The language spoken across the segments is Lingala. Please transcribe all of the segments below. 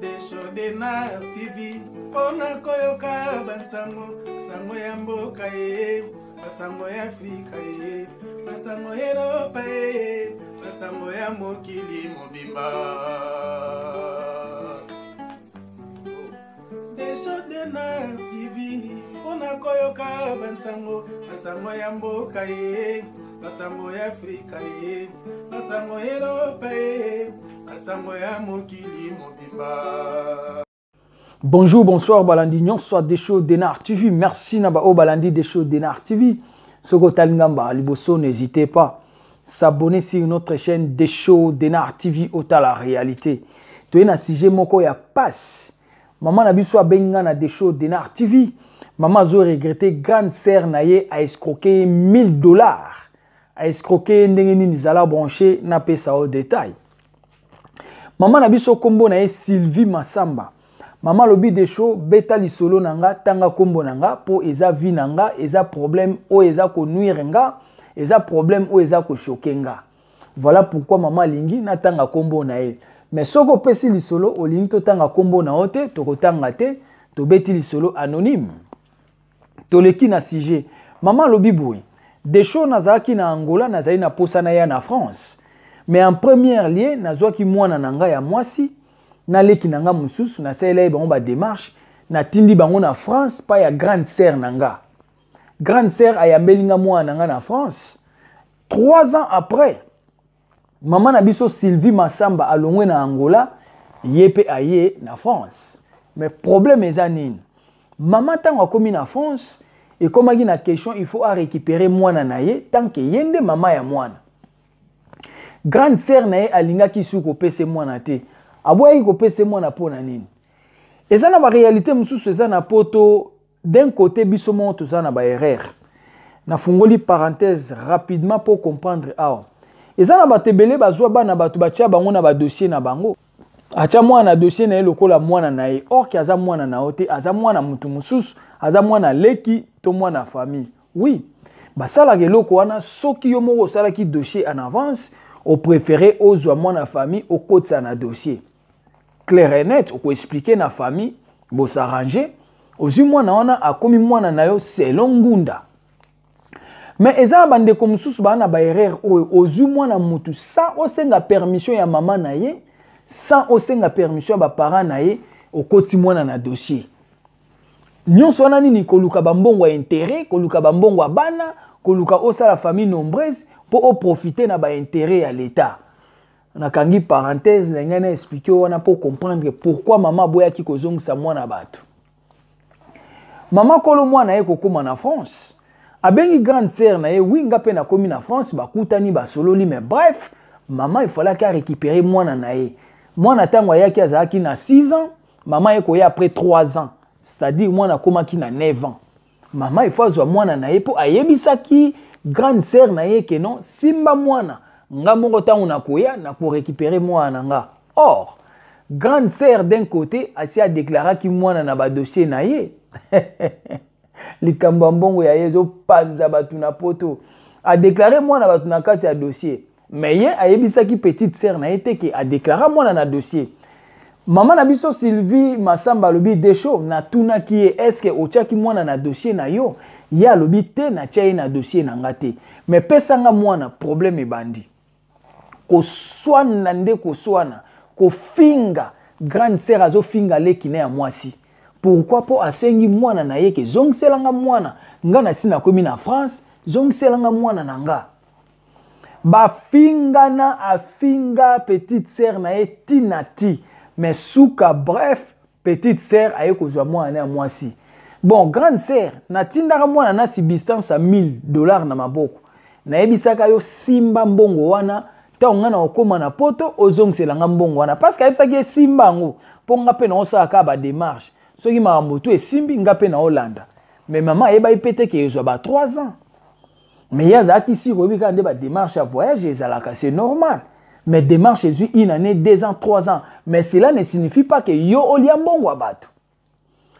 Deshodenar TV mpo na koyoka bansango sango ya mboka ye, basango ya Afrika ye, basango ya Eropa ye, basango ya mokili mobimba. Deshodenar TV mpo na koyoka bansango, basango ya mboka ye, basango ya Afrika ye, basango ya Eropa ye, basango ya mokili mobimba. Bonjour, bonsoir, Balandi nyonso Desho Denar TV. Merci na ba o Balandi Desho Denar TV. Soko talingamba liboso, n'hésitez pas s'abonner sur notre chaîne Desho Denar TV ota la réalité. Toye na sujet moko ya passe. Maman na biso abenga na Desho Denar TV. Maman azo regretter grande sœur na ye a escroquer 1000 $. A escroquer ndenge nini? Zala branché, na pesa o détail. Mama na biso, kombo na ye Sylvie Masamba. Mama alobi: "Desho, beta lisolo na nga, tanga kombo na nga, mpo eza vie na nga, eza problème oyo eza konuire nga, eza problème oyo eza kochoquer nga." Voilà pourquoi mama alingi natanga kombo na ye. Mais soki opesi lisolo, olingi totanga kombo na yo te, tokotanga te, tobeti lisolo anonyme. Toleki na sujet. Mama alobi boye: "Desho, nazalaki na Angola, nazali na posa na ya na France, mais en première lieu nazwaki mwana na ngai ya mwasi, naleki na nga mosusu, nasalela ye bango badémarche, natindi bango na France pa ya grande sœur na nga. Grande sœur ayambeli nga mwana na nga na France. 3 ans après, mama na biso Sylvie Masamba alongwe na Angola, ye mpe aye na France. Mais problème eza nini? Mama, ntango akomi na France, ekomaki na question il faut arécupérer mwana na ye, tant que ye nde mama ya mwana. Grande sœur na ye alingaki su kopesa mwana te, aboyaki kopesa mwana. Mpo na nini? Eza na baréalité mosusu eza na Poto. D'un côté, biso moko toza na baerreur. Nafungoli parenthèse rapidement pour comprendre. Awa eza na bato ebele bazwa bana bato, batia bango na badossier na bango, atya mwana na dossier na ye lokola mwana na ye, or que aza mwana na yo te, aza mwana motu mosusu, aza mwana leki to mwana famille. Oui, basalaka eloko wana. Soki yo moko osalaki dossier en avance, opréféré ozwa mwana famille, okotisa na dossier, clair et net, okoexpliquer na famille, bosarrange, ozwi mwana wana, akomi mwana na yo selon ngunda. Mais eza na bandeko mosusu baa na baerreur oyo: ozwi mwana mutu sans osenga permission ya mama na ye, sans osenga permission ya baparent na ye, okoti mwana na dossier. Nyonso wana nini? Koluka bambongo ya intérêt, koluka bambongo ya bana, koluka osala famille nombreuse mpo oprofite na baintérêt ya l'État. Nakangi parenthèse na ngai na expliquer wana mpo comprendre pourquoi mama aboyaki kozongisa mwana bato. Mama kolo mwana ye kokóma na France, abengi grande sœur na ye: "Oui, nga mpe nakomi na France." Bakutani, basololi. Mais bref, mama efalaki arécupérer mwana na ye. Mwana ntango ayaki azalaki na 6 ans, mama ye koya après 3 ans, c'est-à-dire mwana akomaki na 9 ans. Mama ifo azwa mwana na ye, mpo ayebisaki grande sœur na ye que non, simba mwana, nga moko ntango nakoya nakorécupérer mwana na nga. Or grande sœur, d'un côté, asi adéclaraki mwana na badossier na ye. Likambo ya mbongo ya ye ezopanza bato na Poto. Adéclaré mwana bato na kati ya dossier, mais ye ayebisaki petite sœur na ye te que adéclara mwana na dossier. Mama na biso Sylvie Masamba alobi: "Desho, natunaki ye: est-ce otiaki mwana na dossier na yo? Ye alobi te, natia ye na dossier na nga te, mais pesanga mwana." Problème ebandi koswana nde koswana, kofinga. Grande sœur azofinga leki na ya mwasi. Pourquoi? Mpo asengi mwana na ye que zongiselanga mwana nga, na si nakomi na France, zongiselanga mwana na nga. Bafingana, afinga petite sœur na ye ntina ti. Mais suka, bref, petite sœur aye kozwa mwana na ya mwasi. Bon, grande sœur: "Natindaka mwana na substance ya 1000 $ na maboko, nayebisaka yo simba mbongo wana, ntango ngai na kokóma na Poto ozongiselanga mbongo wana." Parce que ayebisaki ye simba yango mpo nga mpe naosala kaka badémarche, soki makambo tu esimbi, nga mpe naolanda. Mais mama ayebaki mpe te que ezwa ba 3 ans. Mais ye azalaki si koyebi kaka nde badémarche ya voyage ezalaka, c'est normal. Mais démarche ezwi une année, 2 ans, 3 ans, mais cela ne signifie pas que yo olia mbongo ya bato.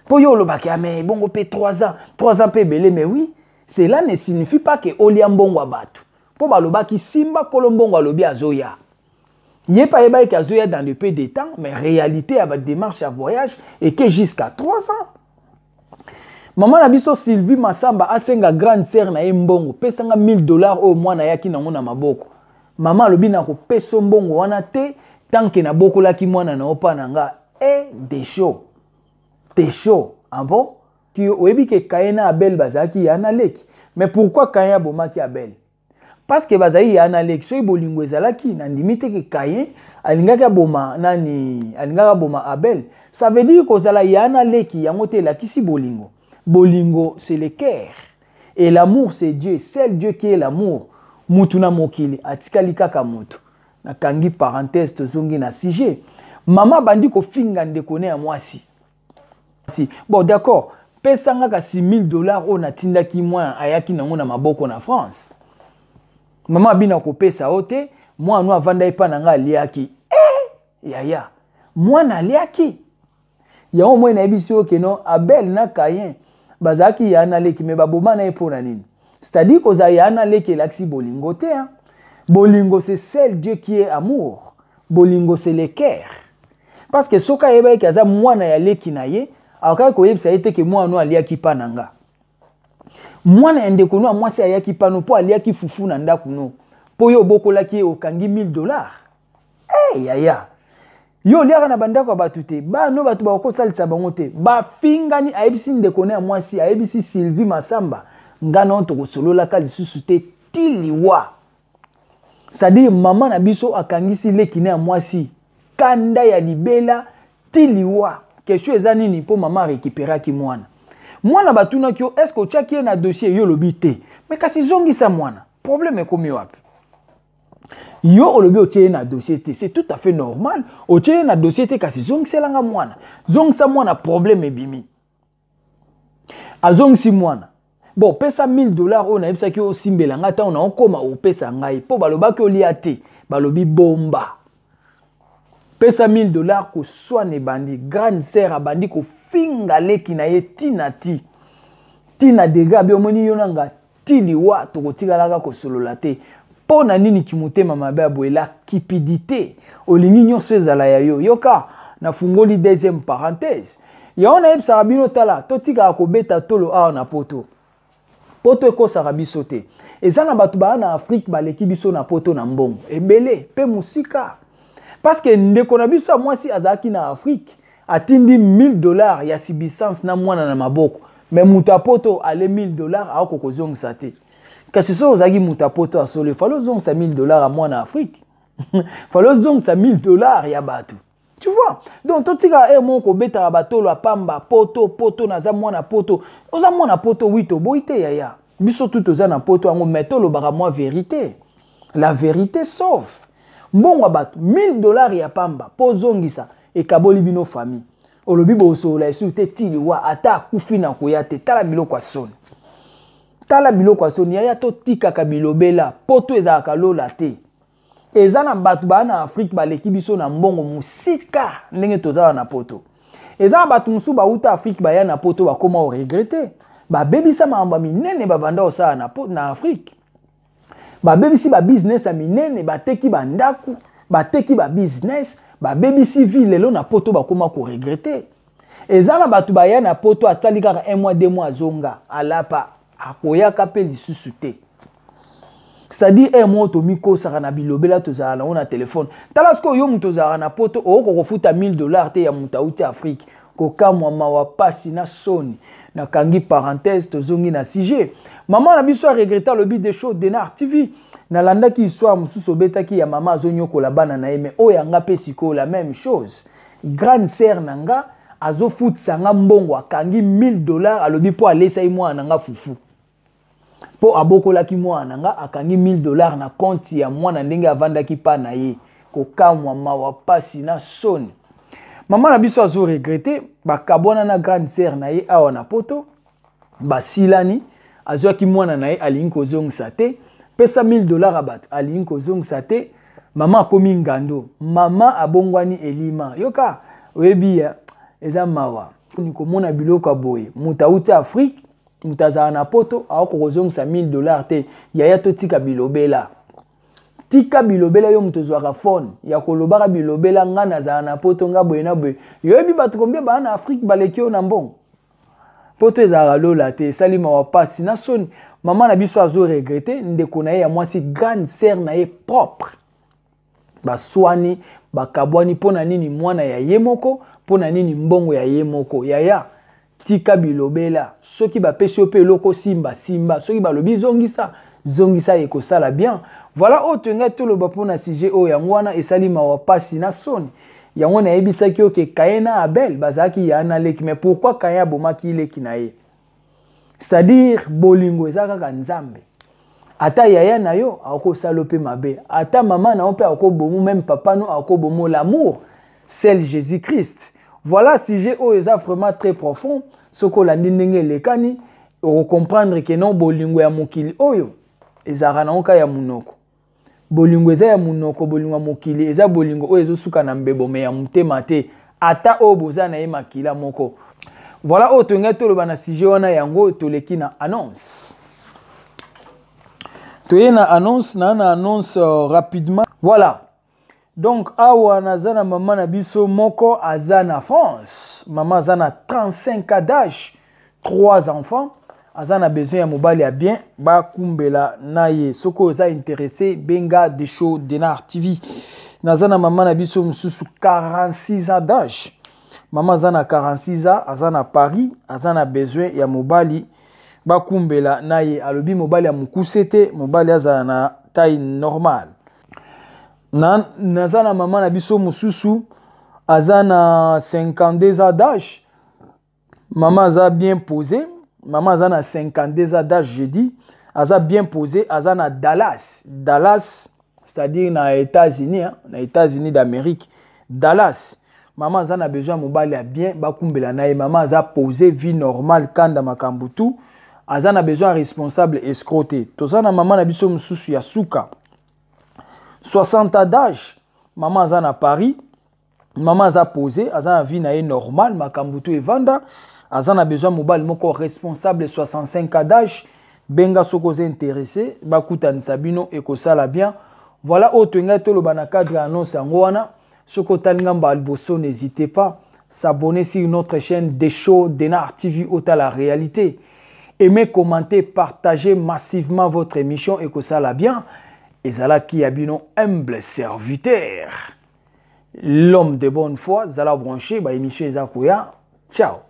Mpo yo olobaki ya mais bongo mpe 3 ans, 3 ans mpe ebele. Mais oui, cela ne signifie pas que olia mbongo ya bato, mpo balobaki simba, kolo mbongo alobi azoya. Ye mpe ayebaki ke azoya dans le peu de temps, mais réalité ya badémarche ya voyage eke jusqu'à 3 ans. Mama na biso Sylvie Masamba asenga grande sœur na ye mbongo, pesanga 1000 $ oyo mwana ayaki nango na maboko. Mama alobi nakopesa mbongo wana te tant que nabokolaki mwana na yo mpa na nga. E desho desho, ah bon? Ki oyebi ke Caïn na Abel bazalaki ya na leki, mais pourquoi Caïn abomaki Abel? Parce que bazali ya na leki. Soki bolingo ezalaki, nandimi te ke Caïn alingaki aboma nani, alingaki aboma Abel. Ça veut dire kozala ya na leki yango te elakisi bolingo. Bolingo, c'est le cœur, et l'amour, c'est Dieu, seul Dieu qui est l'amour. Mutu na mokili atikali kaka mutu. Nakangi parenthèse, tozongi na sujet. Mama bandi kofinga ndeko ne ya mwasi. Si bon, d'accord, pesanga kasi 1000 $ oyo natindaki mwana ayaki nango na maboko na France. Mama abina kopesa yo te, mwana no avanda epa na ngai, aliaki. Eh, yaya, mwana aliaki yango. Moi nayebisi yo keno Abel na Caïn bazalaki ya na leki, mais baboma na ye mpo na nini? C'est-à-dire kozala ya na leki elakisi bolingo te, hein? Bolingo, c'est seul Dieu qui est amour. Bolingo, c'est le cœur, parce que soki ayebaki aza mwana ya leki na ye, akokaki koyebisa ye te ke mwana no aliaki mpa na nga. Mwana ya ndeko no ya mwasi ayaki pano mpo aliaki fufu na ndako no, mpo yo obokolaki ye, okangi 1000 $. Hey, yaya, yo oliaka na bandako ya bato te, bano bato bakokosalisa bango te. Bafingani, ayebisi ndeko na ya mwasi, ayebisi Sylvie Masamba: nga nao tokosololaka lisusu te ti liwa. C'est-à-dire mama na biso akangisi leki na ya mwasi kanda ya libela ti liwa. Question eza nini? Mpo mama arécupéraki mwana. Mwana batunaki yo: est ce que otiaki ye na dossier? Yo olobi te. Mais kasi zongisa mwana, problème ekomi wapi? Yo olobi otie ye na dossier te, c'est tout à fait normal. Otie ye na dossier te, kasi zongiselanga mwana, zongisa mwana. Problème ebimi, azongisi mwana. Bon, pesa 1000 $ oyo nayebisaki osimbela ngai ntango na okóma opesa ngai, mpo balobaki olia te, balobi bomba. Pesa 1000 $. Koswana ebandi, grande sœur abandi kofinga leki na ye ntina ti ntina dega abi: omoni yo nanga ti liwa, tokotikalaka kosolola te. Mpo na nini kimotema mabe ya boye, la cupidité? Olingi nyonso ezala ya yo. Yoka, nafungoli deuxième parenthèse. Yango nayebisaka bino, tala, totikaka kobeta tolo awa na Poto. Poto ekosaka biso te. Eza na bato baya na Afrique baleki biso na Poto na mbongo ebele mpe mosika, parce que ndeko na biso ya mwasi azalaki na Afrique, atindi 1000 $ ya subsistance na mwana na maboko, mais moto ya Poto ale 1000 $ akoki kozongisa te. Kasi soki ozalaki moto ya Poto asolo, efali ozongisa 1000 $ ya mwana Afrique, fali ozongisa 1000 $ ya bato, tu vois? Donc totika ere moko kobetaka batolo ya pamba. Poto, Poto, naza mwana Poto. Oza mwana Poto, oui, toboyi te yaya, biso tu toza na Poto yango, mais tolobaka mwa vérité. La vérité sauve. Mbongo ya bato, 1000 $ ya pamba, mpo ozongisa ekaboli bino famille. Olobi bosolola esusu te ti liwa, ata akufi na koya te. Tala biloko ya soni, tala biloko ya soni. Yaya, totikaka bilobela. Poto ezalaka lola te. Eza na bato baa na Afrique baleki biso na mbongo mosika ndenge tozala na Poto. Eza na bato mosusu bauta Afrique, baya na Poto, bakóma oregretter, babebisa makambo ya minene babanda kosala na Afrique. Babebisi babusiness ya minene, bateki bandako, bateki babusiness, babebisi vie. Lelo na Poto bakóma koregretter. Eza na bato baya na Poto, atali kaka un mois, 2 mois, azonga, alapa, akoyaka mpe lisusu te. C'est-à-dire un mois tomikosaka na bilobela tozala nango na telefone. Tala sikoyo, yo moto ozalaka na Poto, okoka kofuta 1000 $ te ya moto auti Afrique. Kokamwa, mawa, pasi na soni. Nakangi parenthèse, tozongi na sujet. Mama na biso aregretter, alobi: Desho Denar TV, nalandaki histoire mosusu obetaki ya mama azonyokola bana na ye, mais oyo yanga mpe sikoyo la même chose. Grande sœur na nga azofutisa nga mbongo, akangi 1000 $, alobi mpo alesai mwana na nga fufu, mpo abokolaki mwana na nga, akangi 1000 $ na compte ya mwana ndenge avandaki mpa na ye. Kokamwa, mawa, pasi na soni. Mama na biso azoregretter. Bakabwana na grande sœur na ye awa na Poto, basilani. Azwaki mwana na ye, alingi kozongisa te. Pesa 1000 $ ya bato, alingi kozongisa te. Mama akomi ngando, mama abongwani elima. Yoka, oyebi ya eza mawa komona biloko ya boye. Moto auti Afrique, moto azala na Poto, akoki kozongisa 1000 $ te. Yaya, totika bilobela. Tika bilobela, yo moto ozwaka phone ya kolobaka bilobela. Nga nazala na Poto, nga boye na boye. Yoyebi bato combien baa na Afrique baleki yo na mbongo? Poto ezalaka lola te. Esali mawa, pasi na soni. Mama na biso azoregretter ndeko na ye ya mwasi, grande sœur na ye propre. Baswani, bakabwani. Mpo na nini? Mwana ya ye moko. Mpo na nini? Mbongo ya ye moko. Yaya, tika bilobela. Soki bapesi yo mpe eloko, simba, simba. Soki balobi zongisa, zongisa, ekosala bien. Voilà oyo toyengai toloba mpona sujet oyo. Yango wana esali mawa, pasi na soni. Yango nayebisaki yo ke Kayen na Abel bazalaki ya na leki, mais pourquoi Kayen abomaki leki na ye? C'est-à-dire bolingo eza kaka Nzambe. Ata yaya na yo akosala mpe mabe, ata mama na yo mpe akobomu, même papa no akobomu. L'amour, c'est Jésus Christ. Voilà, sujet oyo eza vraiment très profond. Soki olandi ndenge elekani, okocomprendre ke non, bolingo ya mokili oyo ezalaka nango kaka ya monoko. Bolingo eza ya monoko. Bolingo ya mokili eza bolingo oyo ezosuka na mbebo, mais ya motema te, ata oyo boza na ye makila moko. Voilà oyo tolingai toloba na sujet wana. Yango toleki na annonce. Toye na annonce, na annonce rapidement. Voilà, donc awa naza na mama na biso moko aza na France. Mama aza na 35 ans d'âge, trois enfants, aza na besoin ya mobali ya bien, bakumbela na ye. Soki oza intéressé, benga Desho Denar TV. Naza na mama na biso mosusu, 46 ans d'âge. Mama aza na 46 ans, aza na Paris, aza na besoin ya mobali, bakumbela na ye. Alobi mobali ya mokuse te, mobali azala na taille normale. Naza na mama na biso mosusu, aza na 52 ans d'âge. Mama aza bien posé. Mama aza na 52 ans d'âge, je dis, aza bien posé, aza na Dallas. Dallas, c'est-à-dire na États-Unis, hein, na États-Unis d'Amérique, Dallas. Mama aza na besoin ya mobali ya bien, bakumbela na ye. Mama aza posé, vie normale, kanda makambo tu. Aza na besoin ya responsable, escroc te. Toza na mama na biso mosusu ya suka, 60 ans d'âge. Mama aza na Paris. Mama aza posé, aza na vie na ye normale, makambo tu evanda. Aza na besoin mobali moko responsable, 65 ans d'âge. Benga soki oza intéressé, bakutanisa bino, ekosala bien. Voilà oyo toyengai toloba na cadre ya annonce. Yango wana, soki otali ngambo ya liboso, n'hésitez pas s'abonner sur notre chaîne Desho Denar TV, otala réalité. Aimez, commentez, partagez massivement votre émission, ekosala bien. Ezalaki ya bino humble serviteur, l'homme de bonne foi. Zala branché, ba émission eza koya. Ciao.